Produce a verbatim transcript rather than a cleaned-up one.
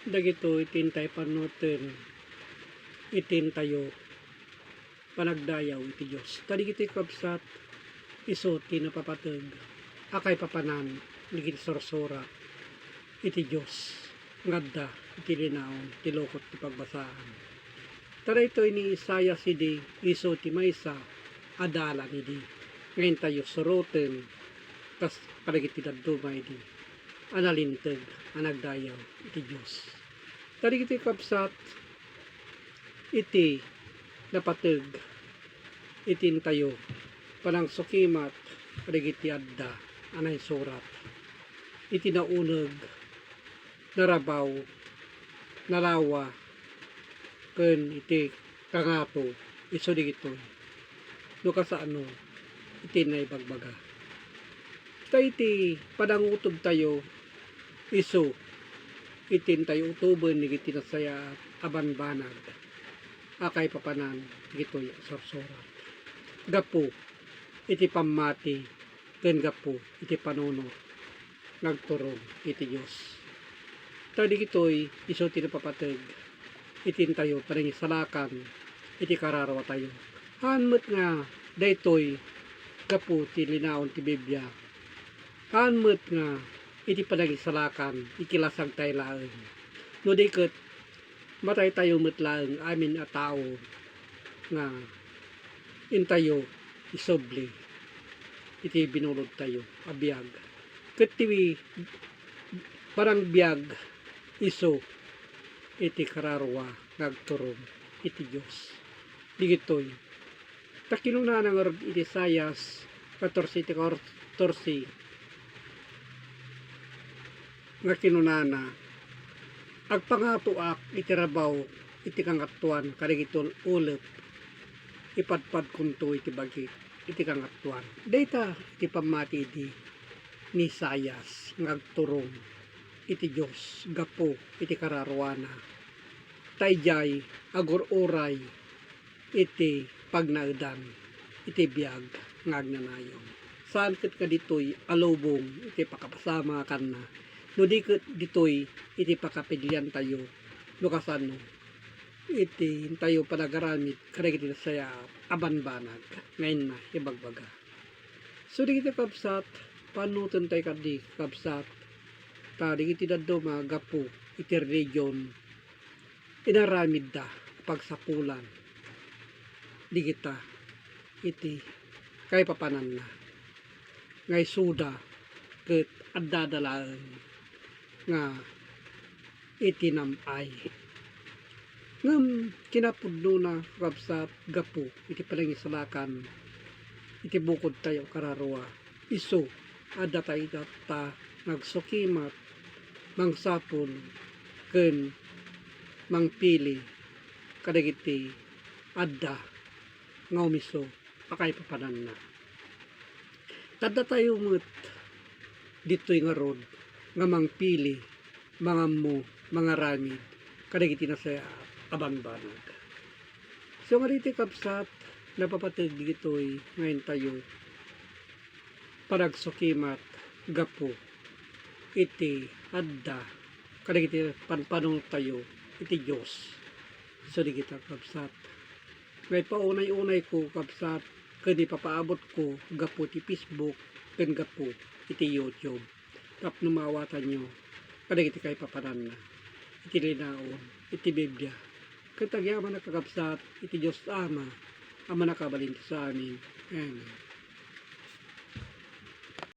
Dagitoy ti intay pannuoten iti intayo panagdayaw iti Dios. Ta dagitoy, kabsat, isu ti napapateg a kaipapanan dagiti sursura iti Dios nga adda iti linaon ti lukot ti pagbasaan. Ta daytoy ni Isaias idi, isu ti maysa a dalan idi nga intayo suroten kas kadagiti dadduma idi a nalinteg a nagdayaw iti Dios. Ta dagitoy, kabsat, iti napateg iti intayo panangsukimat kadagiti adda a naisurat iti nauneg, narabaw, nalawa, ken iti kangato, isu dagitoy no kasano iti naibagbaga. Ta iti panangutobtayo, isu iti intayo utoben dagiti nasayaat a banbanag a kaipapanan dagitoy a sursura gapu iti pammati ken gapu iti panunot nga agturong iti Dios. Ta dagitoy isu ti napapateg iti intayo panangisalakan iti kararwatayo. Haan met nga daytoy gapu ti linaon ti Biblia. Haan met nga iti panangisalakan, ikilasagtayo laeng. No di ket, mataytayo met laeng amin a tao nga intayo isubli iti binulodtayo a biag. Ket ti panangbiag isu iti kararwa nga agturong iti Dios. Dagitoy, ta kinunana ngarud iti Isaias katorse iti katorse nga kinunana, "Agpangatoak iti rabaw iti kangatoan kadagiti ul-, ulep, ipadpadkonto iti bagik iti kangatoan." Dayta iti pammati idi ni Isaias nga agturong iti Dios gapu iti kararwana. Ta idiay agur-uray iti pagnaedan iti biag nga agnanayon. Saan ket nga ditoy a lubong iti pakapasamakanna, no di ket ditoy iti pakapiliantayo no kasano iti intayo panagaramid kadagiti nasayaat a banbanag nga inna ibagbaga. So, dagiti kabsat, pannutentayo kadi, kabsat, ta dagiti dadduma gapu iti religion, inaramidda a pagsapulan dagita iti kaipapananna nga isuda ket addada laeng nga iti nam-ay. Ngem kinapudnona, kabsat, gapu iti panangisalakan iti bukodtayo a kararua, isu adda tayo itatta nga agsukimat, mangsapul, ken mangpili kadagiti adda nga umiso a kaipapananna. Adda tayo met ditoy ngarud nga mangpili, mangammo, mangaramid kadagiti nasayaat a banbanag. So, nga ditoy, kabsat, napapateg ditoy nga intayo panagsukimat gapu iti adda kadagiti panpanunotyo iti Dios. So, dagita, kabsat, nga ipaunay-unayko, kabsat, ken ipapaabotko gapu iti Facebook ken gapu iti YouTube tapno maawatanyo kadagiti kaipapananna iti linaon iti Biblia. Ket agyamanak, kakabsat, iti Dios Ama a mannakabalin ti saamin. Amen.